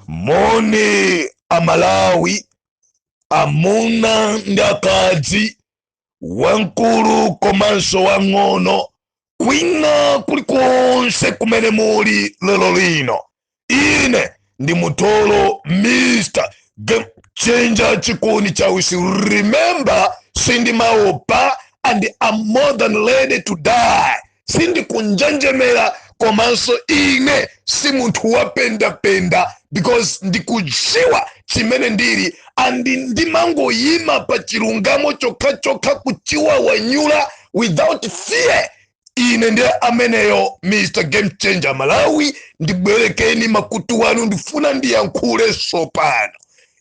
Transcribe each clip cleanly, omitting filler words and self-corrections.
Moni Amalawi, amuna ndi akazi, wamkulu komanso wang'ono, kwina kulikonse kumene muli lero lino. Ine ndi Mutolo, Mr Game Changer, chikuni cha wisi. Remember, sindimaopa and I'm more than ready to die. Sindikunjenjemera, komanso ine si munthu wapendapenda, because ndikudziwa chimene ndili and ndimangoyima pa chilungamo chokhachokha, kuchiwawanyula without fear. Ine ndiye ameneyo, Mr Game Changer. Malawi, ndibwerekeni makutu wanu, ndifuna ndiyankhule sopano.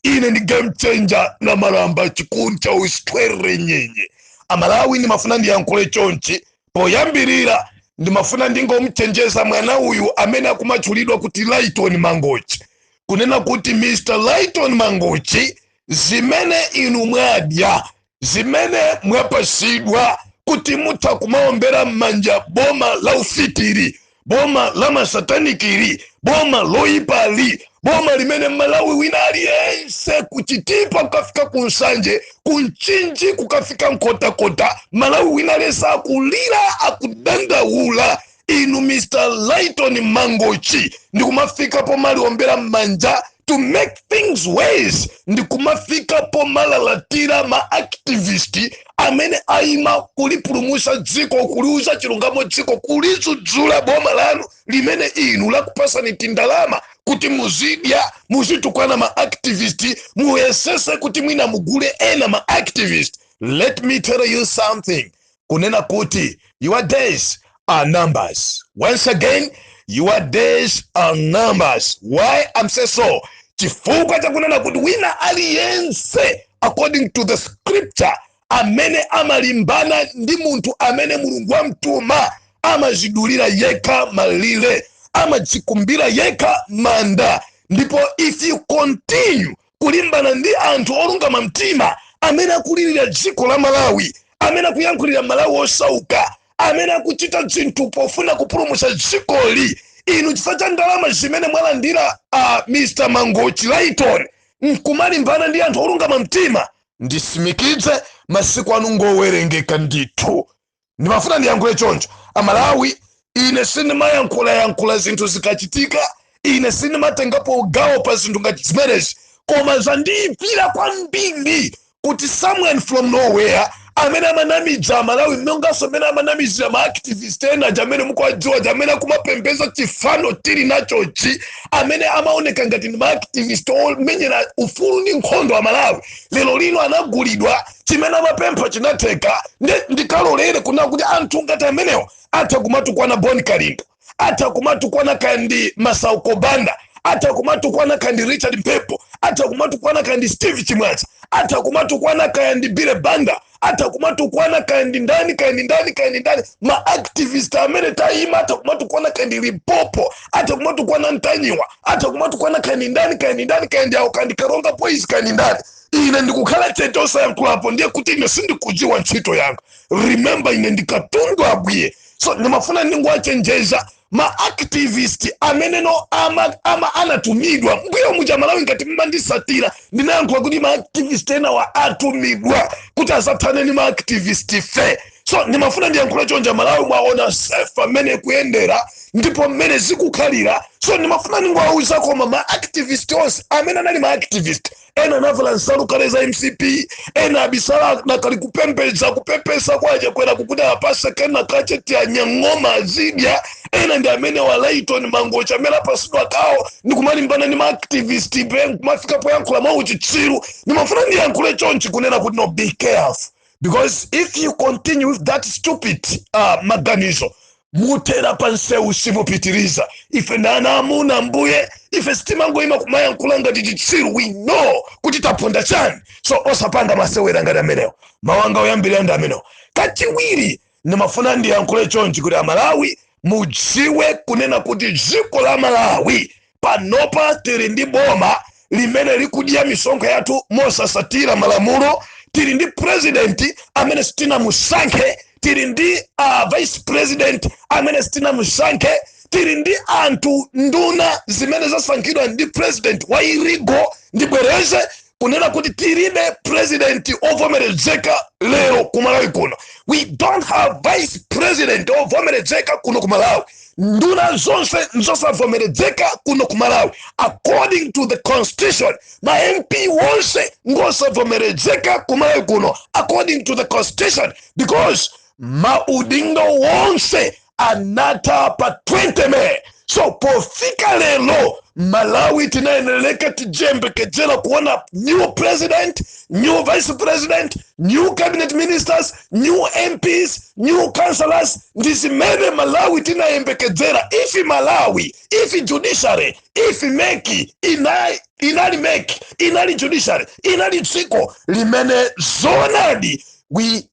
Ine ndi Game Changer na Malamba, chikuni cha usitwere nyenye. Amalawi, ndimafuna ndiyankhule chonchi. Poyambirira, ndimafuna ndingomchenjeza mwana uyu amene akumatchulidwa kuti Lighton Mangochi, kunena kuti Mr Lighton Mangochi, zimene inu mwadya, zimene mwapasidwa kuti mutha kumaombera m'manja boma la ufitiri, boma la masatanikiri, boma loyipali, boma limene Malawi wina aliyense kuchitipa kukafika kunsanje, kunchinji kukafika Nkhotakota, Malawi wina aliyense akulira, akudandaula. Inu Mr Lighton Mangochi, ndikumafika pomaliombera m'manja to make things worse, ndikumafika pomalalatira ma activist amene ayima kulipulumusa dziko, kuliuza chilungamo dziko, kulidzudzula boma lanu limene inu lakupasani tindalama kuti muzidya, muzitukwana ma activist, muyesese kuti mwina mugule ena ma activist. Let me tell you something, kunena kuti your days are numbers. Once again, your days are numbers. Why I'm say so? Chifukwa chakunena kuti wina aliyense, according to the scripture, amene amalimbana ndi munthu amene Mulungu wamtuma amazidulira yekha malire, amadzikumbira yekha manda. Ndipo if you continue kulimbana ndi anthu olungama mtima amene akulirira dziko la Malawi, amene akuyankhulira Malawi osauka, amene akuchita zinthu pofuna kupulumutsa dzikoli, inu chifukwa cha ndalama zimene mwalandira, Mr Mangochi Lighton, nkumalimbana ndi anthu olungama mtima, ndisimikidze masiku anu ngowerengeka ndithu. Ndimafuna ndiyankhule choncho, Amalawi. Ine sindimayankhulayankhula zinthu zikachitika, ine sindimatengapo gawo pa zinthu ngati zimenezi, koma zandiyipira kwambiri kuti someone from nowhere amene amanamiza Amalawi, monganso amene amanamizira ma activist ena amene mukuwadziwa, amene akumapembeza chifano tili nachochi, amene amaoneka ngati ndi ma activist omenyera ufulu ndi nkhondo Amalawi, lero lino anagulidwa. Chimene amapempha chinatheka. Ndikalolere kunena kuti anthu ngati amenewo atha kumatukwana Bon Kalindo, atha kumatukwana kandi Masauko Banda, atha kumatukwana kandi Richard Mpepo, atha kumatukwana kandi Steve Chimwaza, atha kumatukwana kandi Bile Banda, atha kumatukwana kandi ndani, kandi ndani, kandi ndani, ma activist amene tayima, atha kumatukwana kandi Limpopo, atha kumatukwana Ntanyiwa, atha kumatukwana kandi ndani, kandi ndani, kandi awo, kandi Karonga Boys, kandi ndani. Ine ndikukhala chete osayankhulapo, ndiye kuti ine sindikudziwa ntchito yanga. Remember, ine ndikatundu abwiye. So ndimafuna ndingowachenjeza ma activist amene no ama anatumidwa mbuyo muja. Malawi, ngati mmandisatira, ndinayankhula kuti ma activist enawa atumidwa kuti asathane ndi ma activist fe. So ndimafuna ndiyankhule chonja. Malawi, mwaona sefa amene kuyendera ndipo mmene zikukhalira. So ndimafuna ndingowauza, koma ma activist onse amene anali ma activist, ena anavala nsalu kale za MCP, ena abisala nakali kupembedza, kupepesa kwaje kwera kukuti apase kena kache tianyang'oma azidya, ena ndi amene wa Lighton Mangochi amene apasidwa kawo ndikumalimbana ndi ma activist pe kumafika poyankhula mwa uchitsiru. Ndimafuna ndiyankhule chonchi kunena kuti no, be careful, because if you continue with that stupid maganizo, mutera pa nsewu, simupitiriza. Ife ndi ana amuna mbuye, ife sitimangoyima kumayankhula ngati chitsiru. We know kuti taponda chani, so osapanga masewera ngati amenewo. Mawanga oyambirira ndi amenewo. Kachiwiri, ndimafuna ndiyankhule chonchi kuti Amalawi mudziwe kunena kuti dziko la Malawi panopa tili ndi boma limene likudya misonkho yathu mosasatira malamulo. Tili ndi president amene sitinamusankhe, tili ndi vice president amene sitinamusankhe. Tili ndi anthu, nduna zimene zasankhidwa ndi president wa illegal. Ndibwereze kunena kuti tilibe president ovomerezeka lero ku Malawi kuno. We don't have vice president ovomerezeka kuno ku Malawi. Nduna zonse nzosavomerezeka kuno ku Malawi according to the constitution. Ma MP wonse ngosavomerezeka ku Malawi kuno according to the constitution, because maudindo wonse anatha pa 20 May. So pofika lero, Malawi tinayeneleka tijembekedzera kuona new president, new vice president, new cabinet ministers, new MPs, new councillors. Ndi zimene Malawi tinayembekedzera if Malawi, if judiciary, if MEC inali MEC, inali judiciary, inali dziko limene zoonadi we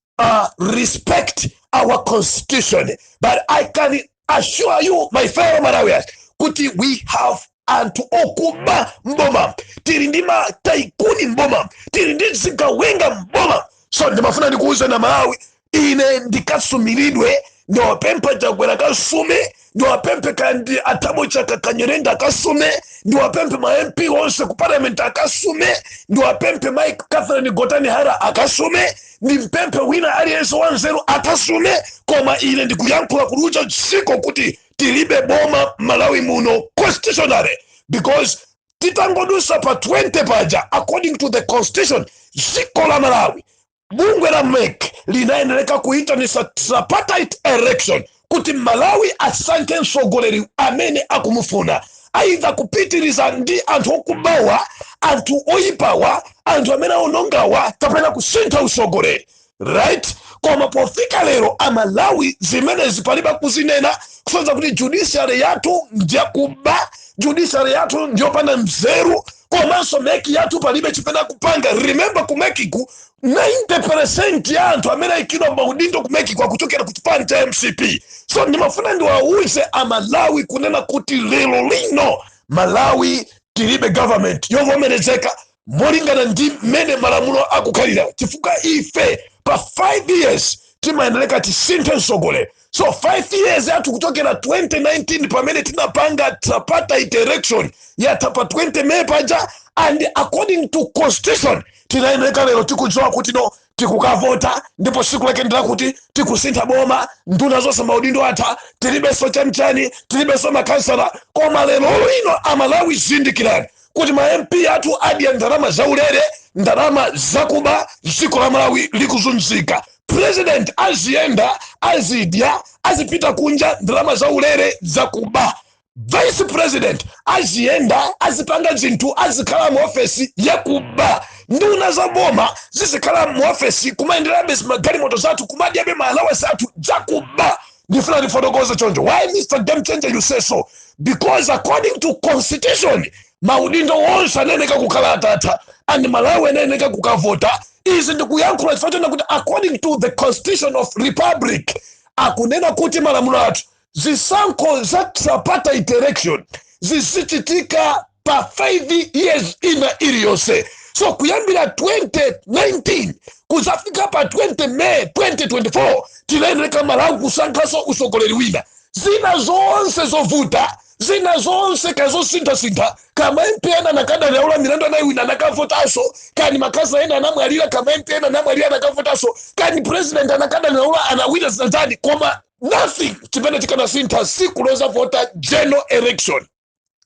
respect our constitution. But I can assure you, my fellow Malawians, kuti we have anthu okuba mboma, tili ndi ma tycoon mboma, tili ndi zigawenga mboma. So ndimafuna ndikuuze na Malawi, ine ndikasumiridwe, ndiwapempha Chakwera kasume, ndiwapemphe kandi aThabo Chaka Kanyerenda akasume, ndiwapemphe ma MP onse ku parliament akasume, ndiwapemphe Mike Catherine Gotani Hara akasume, ndimpemphe wina aliyense wanzeru akasume. Koma ine ndikuyankhula kulucha dziko kuti tilibe boma Malawi muno constitutionally, because titangodusa pa 20 paja, according to the constitution, dziko la Malawi, bungwe la MEC linayendereka kuitanisa tripartite election kuti Malawi asankhe mtsogoleri amene akumufuna, aidha kupitiriza ndi anthu okubawa, anthu oyipawa, anthu amene aonongawa, kapena kusintha utsogoleri, right? Koma pofika lero, Amalawi, zimenezi palibe kuzinena, kusonyeza kuti judiciary yathu ndiyakuba, judiciary yathu ndiyopanda mzeru, komanso MEC yathu palibe chimene akupanga. Remember, ku MEC ku 90% ya anthu amene ayikidwa maudindo ku MEC ku akuchokera ku chipani cha MCP. So ndimafuna ndiwauze Amalawi kunena kuti lero lino Malawi tilibe government yovomerezeka molingana ndi mmene malamulo akukhalira, chifukwa ife pa 5 years timayendereka tisinthe mtsogoleri. So 5 years yathu kuchokera 2019 pamene tinapanga tripartite election yatha pa 20 May paja, and according to constitution tinayendereka lero tikudziwa kuti no, tikukavota ndipo siku lake ndilakuti tikusintha boma, nduna zonse maudindo atha, tilibenso chanichani, tilibenso makhansala. Koma lero lino, Amalawi, zindikirani kuti ma MP athu adya ndalama zaulere, ndalama zakuba. Dziko la Malawi likuzunzika. President aziyenda, azidya, azipita kunja, ndalama zaulere zakuba. Vice president aziyenda, azipanga zinthu, azikhala mu ofesi yakuba. Nduna za boma zizikhala mu ofesi, kumayenderabe magalimoto zathu, kumadyabe ma allowance athu zakuba. Ndifuna ndifotokoze choncho. Why, Mr Game Changer, you say so? Because according to constitution, maudindo wonse anayeneka kukhala atatha and Malawi anayeneka kukavota. Izi ndikuyankhula chifukwa chona kuti according to the constitution of republic, akunena kuti malamulo athu, zisankho za tripartite election zizichitika pa 5 years ina iliyonse. So kuyambira 2019 kuzafika pa 20 May 2024, tinayeneka Malawi kusankhaso usogoleri wina. Zina zonse zovuta, zina zonse kazosinthasintha, kama MP ena anakadandaula milandu anayiwina, anakavotanso. Kani makhansala ena anamwalira, kama MP ena anamwalira, anakavotanso. Kani president anakadandaula, anawina, zinazani. Koma nothing chimene chikanasintha siku lozavota general election,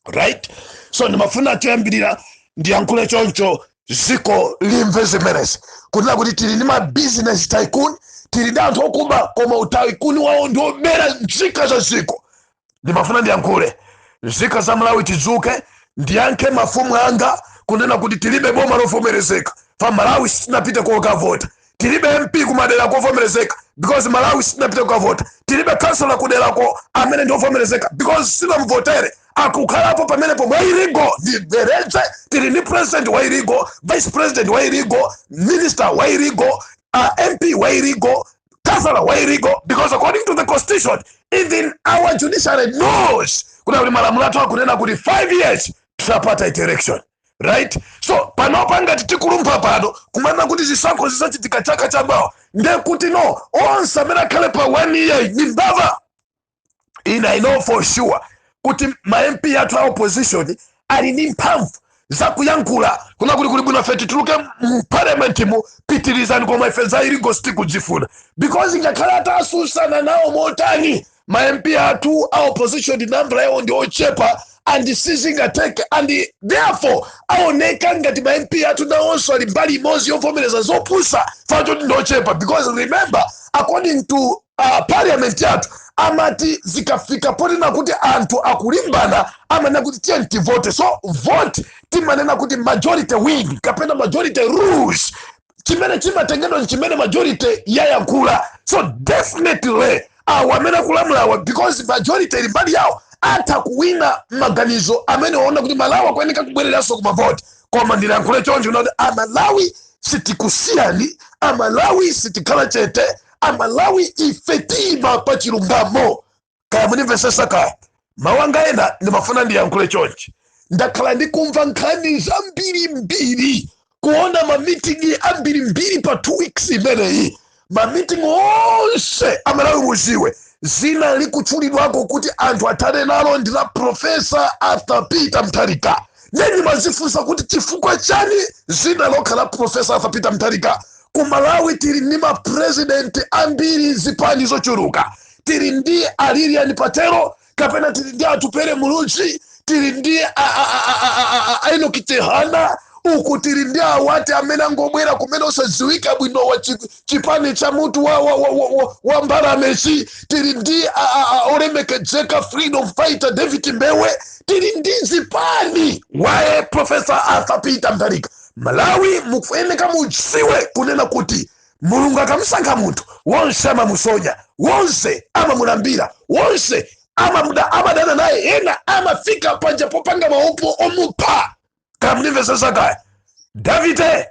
right? So ndimafuna choyambirira ndiyankhule choncho, ziko limve zimenezi, kunena kuti tili ndi ma business tycoon, tili ndi anthu okuba, koma u tycoon wawo ndi obera nzika za ziko. Ndimafuna ndiyankhule, nzika za Malawi tidzuke. Ndiyankhe mafumu anga kunena kuti tilibe boma lovomerezeka pa Malawi, sitinapite kokavota. Tilibe MP kumadera kovomerezeka because Malawi sitinapite kukavota. Tilibe kansala kuderako amene ndiovomerezeka because sinamvotere, akukhalapo pamenepo mwa illegal. Ndibwereze, tili ndi president wa illegal, vice president wa illegal, minister wa illegal, MP wa illegal, councillor wa illegal, because according to the constitution, even our judiciary knows kuti malamulo athu akunena kuti 5 years tripartite election, right? So panopa ngati tikulumpha pano kumanena kuti zisankho zizachitika chaka chamawa, ndiye kuti no, onse amene akhale pa 1 year ni mbava. Ine I know for sure kuti ma MP athu a opposition ali ndi mphamvu zakuyankhula kuna kuti kuli bwino ife tituluke mu parliament mu, pitirizani, koma ife za illegal sitikuzifuna, because ngakhale atasusana nawo motani, ma MP athu a opposition nambala yawo ndi ochepa and sizingateke, and therefore aoneka ngati ma MP athu nawonso ali mbali imodzi yovomereza zopusa fachoti ndochepa. Because remember, according to parliament yathu, amati zikafika ponena kuti anthu akulimbana, amanena kuti tiye tivote. So vote timanena kuti majority win kapena majority rules. Chimene chimatengedwa ndi chimene majority yayankhula. So definitely awo amene akulamulawa, because majority ili mbali yawo, atha kuwina maganizo amene waona kuti Malawi akuyeneka kubwereranso kumavoti. Koma ndilankhule choncho kuti Amalawi sitikusiyani, Amalawi sitikhala chete, Amalawi ife tima pa chilungamo. Kaya munimvesesa kaya, mawu anga ena ndimafuna ndiyankhule chonchi. Ndakhala ndikumva nkhani zambirimbiri, kuona mamitingi ambirimbiri pa 2 weeks imeneyi. Mamitingi onse, Amalawi muziwe, zina likutchulidwako kuti anthu athane nalo ndi la Professor Arthur Peter Mutharika. Neni mazifunsa kuti chifukwa chani zina lokha la Professor Arthur Peter Mutharika? Ku Malawi tili ndi mapresidenti ambiri, zipani zochuluka. Tili ndi a Lilian Patel, kapena tili ndi Atupele Muluzi, tili ndi Enoch Chihana uku, tili ndi awati amene angobwera kumene osadziwika bwino wa chipani cha mutu wa mbalamesi, tili ndi olemekezeka freedom fighter David Mbewe, tili ndi zipani. Waye Professor Arthur Peter Mutharika? Malawi mukuyeneka mudziwe kunena kuti Mulungu akamusankha munthu, wonse amamusonya, wonse amamulambira, wonse amadana naye, ena amafika panja popanga maupo omupha. Kamundimvesesa kaya, Davide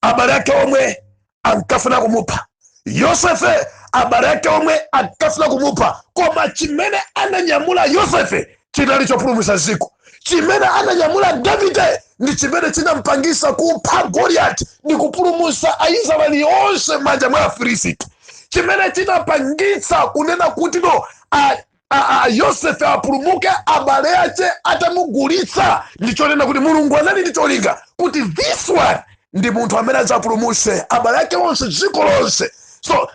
abale ake omwe ankafuna kumupha, Yosefe abale ake omwe ankafuna kumupha, koma chimene ananyamula Yosefe chinali chopulumutsa dziko. Chimene ananyamula Davide ndi chimene chinampangisa kupha Goliyati ndi kupulumutsa Aisraeli onse m'manja mwa Afilisiti. Chimene chinapangitsa kunena kuti no Yosefe apulumuke abale ache atamugulitsa, ndichonena kuti Mulungu anali ndi cholinga kuti this one ndi munthu amene adzapulumutse abale ake onse, dziko lonse. So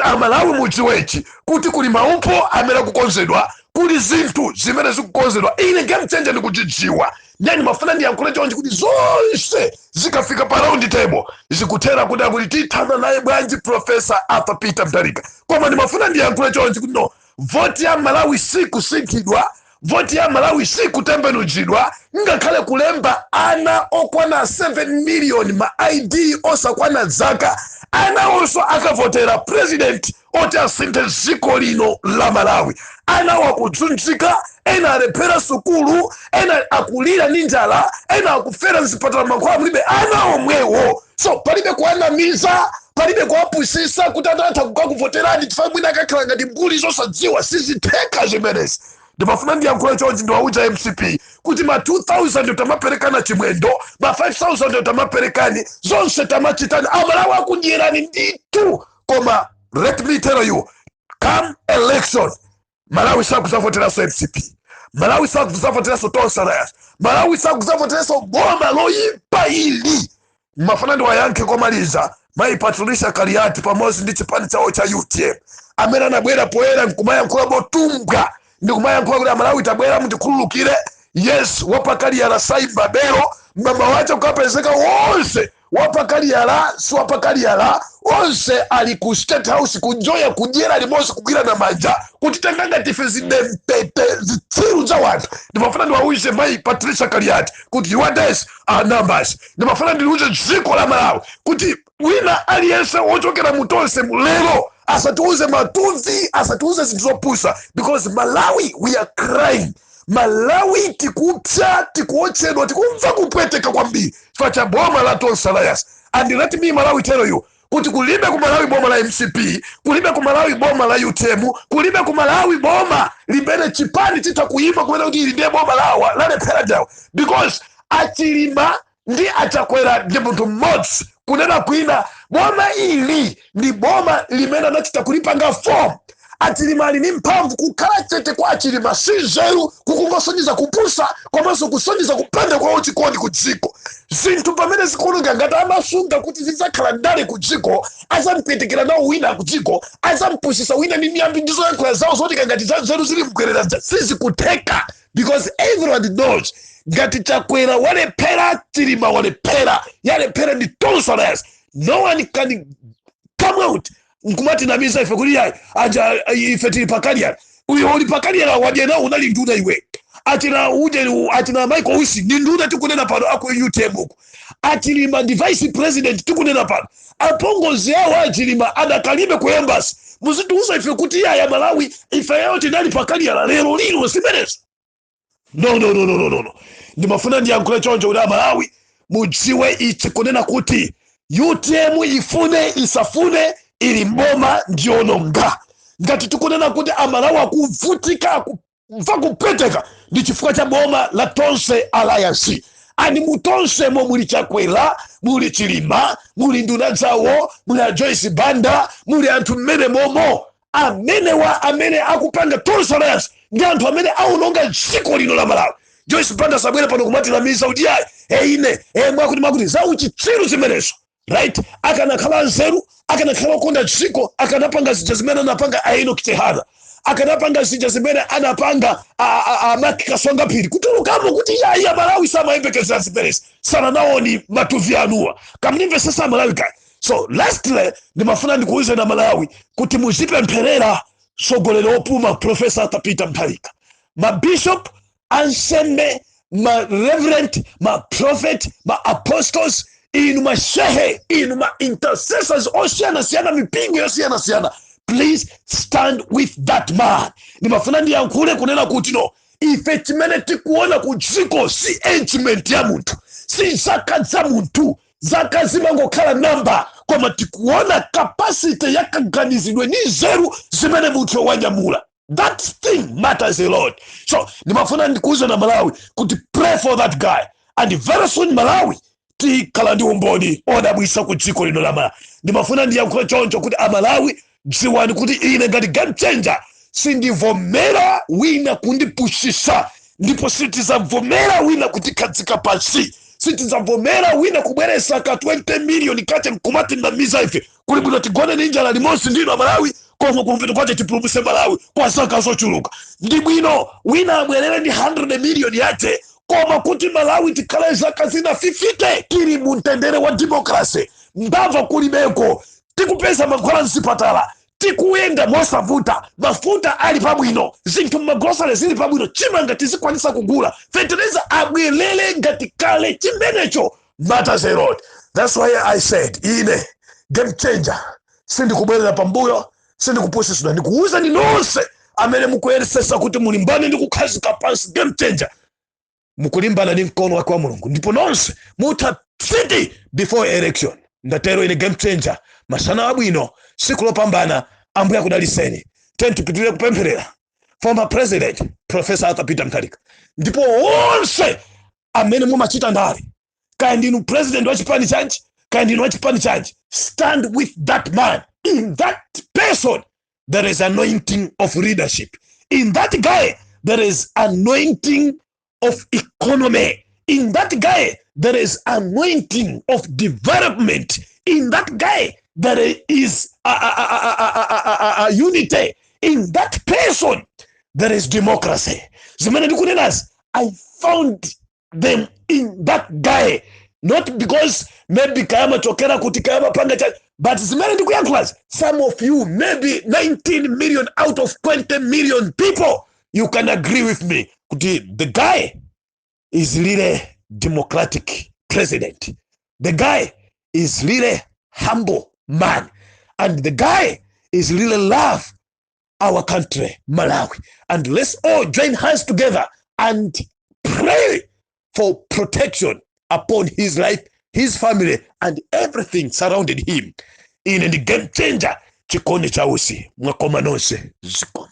Amalawi mudziwechi kuti kuli maupo amene akukonzedwa, kuli zinthu zimene zikukonzedwa. Ine game changer ndikuchidziwa. Ndeni mafuna ndiyankhule chonchi kuti zonse zikafika pa round table zikuthera kuti akuti tithana naye bwanji Professor Arthur Peter Mutharika. Koma ndimafuna ndiyankhule chonchi kuti no, voti ya Malawi sikusinthidwa, voti ya Malawi sikutembenuzidwa, ngakhale kulemba ana okwana 7 million ma ID osakwana zaka, ana onso akavotera president oti asinthe dziko lino la Malawi. Ana wakudzunzika, ena alephera sukulu, ena akulira ndi njala, ena akufera mzipatala, mankhwala mulibe, ana omwewo. So palibe kuanamiza, palibe kuwapusisa kuti atatha kukakuvoterani chifukwa mwina akakhala ngati mbuli zosadziwa. Sizitheka zimenezi. Ndimafuna ndiyankhule chonchi, ndiwauza MCP kuti ma 2000 tamaperekana Chimwendo, ma 5000 tamaperekani, zonse tamachitani, Amalawi akudyerani ndithu. Koma let me tell you, come election, Malawi sakuzavoteranso MCP, Malawi sakuzavoteranso Tonse Alliance, Malawi sakuzavoteranso boma loyipa ili. Mafuna ndiwayankhe komaliza mayi Patricia Kaliati pamodzi ndi chipani chawo cha UTM, amene anabwera poyera nkumayankhula motumbwa ndikumayankhula kuti Amalawi tabwera mutikhululukire. Yes, wapakaliyala saimba belo. Mama wacho kukapezeka wonse wapakaliyala si wapakaliyala, onse ali ku State House kunjoya, kudyera limodzi, kugwirana manja, kutitenga ngati ife zidempete, zitsiru za wanthu. Ndimafuna ndiwauze mayi Patricia Kaliati kuti your days are numbers. Ndimafuna ndiliuze dziko la Malawi kuti wina aliyense wochokera mutonse lero asatiuze matuvi, asatiuze zinthu zopusa, because Malawi, we are crying. Malawi tikupsa, tikuotchedwa, tikumva kupweteka kwambiri chifukwa cha boma la Tonse Alliance. And let me, Malawi, tell you kuti kulibe ku Malawi boma la MCP, kulibe ku Malawi boma la UTM, kulibe ku Malawi boma limene chipani chitha kuyima kumene kuti ili ndiye boma lawa lalephera jawo, because Achilima ndi Achakwera ndi munthu mmodzi. Kunena kwina, boma ili ndi boma limene anachita kulipanga form. Achilima ali ndi mphamvu. Kukhala chete kwa Achilima si nzeru, kukungosonyeza kupusa komanso kusonyeza kupanda kwawo chikondi ku dziko. Zinthu pamene zikuoneka ngati amasunga kuti zidzakhala ndale ku dziko, azampetekera nawo wina ku dziko, azampusisa wina ndi miyambi ndi zoyankhula zawo zooneka ngati za nzeru zili mkwerera, sizikutheka, because everyone knows ngati Chakwera walephera, Chilima walephera, yalephera ndi Tonse Alliance. No one can come out nkumatinamiza ife kuti yayi, aja ife tili pakaliyala. Uyo uli pakaliyala wadye nawo, unali nduna iwe. Achina uje, achina Michael Usi ndi nduna tikunena pano aku UTM uku. Achilima ndi vice president tikunena pano. Apongozi awo Achilima adakalibe ku embassy. Muzitiuza ife kuti yaya, Malawi, ife yayo tinali pakaliyala lero lino? Zimenezo, no, no, no, no, no, no, no. Ndimafuna ndiyankhule choncho kuti Amalawi mudziwe ichi, kunena kuti UTM, ifune isafune, ili mboma ndiononga. Ngati tikunena kuti Amalawi akuvutika, akumva kupweteka, ndi chifukwa cha boma la Tonse Alliance. Ani mutonsemo muli Chakwera, muli Chilima, muli nduna zawo, muli a Joyce Banda, muli anthu mmene momo amene wa amene akupanga Tonse Alliance ndi anthu amene aononga dziko lino la Malawi. Joyce Banda sabwere pano kumatinamiza kuti ayi, e ine e mwakuti mwakuti, za uchitsiru zimenezo, right? Akanakhala nzeru, akanakhala okonda dziko, akanapanga zija zimene anapanga a Enoch Chihana, akanapanga zija zimene anapanga a Mark Kasonga Phiri, kutulukamo kuti yayi, Amalawi samayembekezera zimenezi, sananaoni matuvi anuwa. Kamnimvesesa, Amalawi kaya? So lastly, ndimafuna ndikuuze na Malawi kuti muzipempherera mtsogoleri wopuma, Professor Arthur Peter Mutharika. Mabishop, ansembe, ma reverend, ma prophet, ma apostles, inu mashehe, inu ma intercessors osiyanasiyana, mipingo yosiyanasiyana, please stand with that man. Ndimafuna ndiyankhule kunena kuti no, ife chimene tikuona ku dziko si agement ya munthu, si zaka za munthu. Zaka zimangokhala namba, koma tikuona capacity ya kaganizidwe ni nzeru zimene munthu wanyamula. That thing matters a lot. So ndimafuna ndikuuze na Malawi kuti pray for that guy, and very soon Malawi tikhala ndi umboni odabwisa ku dziko lino la Malawi. Ndimafuna ndiyankhule choncho kuti Amalawi dziwani kuti ine ngati game changer sindivomera wina kundipusisa, ndipo sitizavomera wina kutikhazika pansi, sitizavomera wina kubweresa ka 20 million kache nkumatinamiza ife. Kuli bwino tigone ndi njala limodzi ndino Amalawi, koma kumveto kwache tipulumuse Malawi kwa zaka zochuluka. Ndi bwino wina abwerere ndi 100 million yache, koma kuti Malawi tikhale zaka zina 50 tili mu mtendere wa democracy, mbava kulibeko, tikupeza mankhwala mzipatala, tikuyenda mosavuta, mafuta ali pabwino, zinthu mmagrosary zili pabwino, chimanga tizikwanisa kugula, fetereza abwerere ngati kale. Chimenecho matters a lot. That's why I said ine game changer sindikubwerera pambuyo, sindikupusiswa. Ndikuwuzani nonse amene mukuyesesa kuti mulimbane ndi kukhazika pansi game changer, mukulimbana ndi mkono wake wa Mulungu, ndipo nonse mutha city before election. Ndatero ine game changer. Masana abwino, siku lopambana, Ambuye akudaliseni. Tiyeni tipitirire kupempherera former president Professor Arthur Peter Mutharika. Ndipo onse amene mumachita ndale, kaya ndinu president wa chipani chanji, kaya ndinu wa chipani chanji, stand with that man. In that person there is anointing of leadership. In that guy there is anointing of economy. In that guy there is anointing of development. In that guy there is a unity. In that person there is democracy. Zimene ndikunenazi, I found them in that guy, not because maybe kayama chokera kuti kayama panga cha, but zimene ndikuyankhulazi, some of you, maybe 19 million out of 20 million people, you can agree with me kuti the guy is really democratic president, the guy is really humble man, and the guy is really love our country Malawi. And let's all join hands together and pray for protection upon his life, his family and everything surrounded him. Ine ndi game changer, Chikondi Chausi. Mwakoma nonse, zikomo.